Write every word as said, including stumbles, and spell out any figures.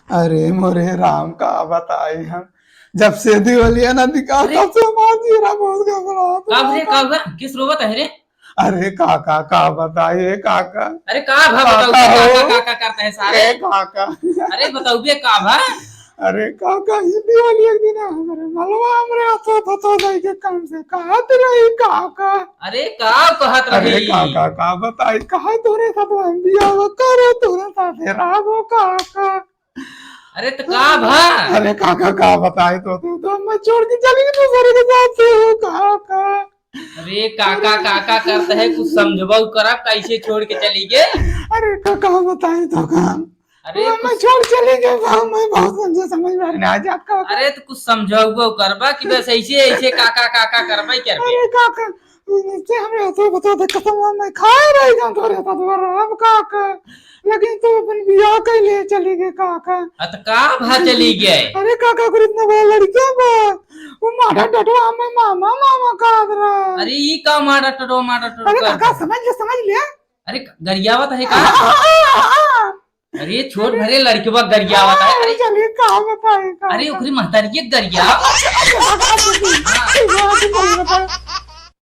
अरे मोरे राम, का बताई हम, जब से दिवालिया ना दिखा, अरे। तब से हमार जीरा बहुत घबरात का रे, बा। का हुआ? किस रोवत है रे? अरे काका, का बताई ए काका। अरे का भा काका बताऊ बे, हो। काका, काका करत है सारे। ए काका। अरे बताऊ बे का भा? अरे काका, ई दिवालिया के दिन हमरे मलवा हमरे हाथों धतो जाई के काम से कहत रही काका। अरे का कहत अरे रही? काका, का बताई, कहा तोरे साथ हम बियाह करे, तोरे साथ रहबो काका। अरे त का भा? अरे काका, का बताई तो, तू तो मैं छोड़ के चली गई दूसरे के साथ से हो काका। अरे काका, काका करत है, कुछ समझबऊ करा, कैसे छोड़ के चली गए? अरे काका, बताई तो का? अरे मैं कुछ छोड़ चली गई, मैं बहुत समझे समझ में ना आ जात काका। अरे त कुछ समझबऊ करबा कि बस ऐसे, ऐसे काका, काका करबा ही करबे। अरे काका, तू नीचे हमें ऐसे बता दे, कसम मैं खाए रही जाऊं तोरे साथ रहब काका, लेकिन तू अपन बियाह कइले चली गए काका। अ त का भा चली गए? अरे काका, ओकर इतना बड़ा लड़किया बा, वो माडा टटवा हमें मामा, मामा कहत रहा। अरे ई का माडा टटवा, माडा टटवा अरे कहत काका, रहा? समझ ले, समझ ले। अरे गरियावत है का? अरे छोट भरे लड़कवा गरियावत है। अरे चलिए, का बताई का? अरे ओकरी महतारी के गरिया।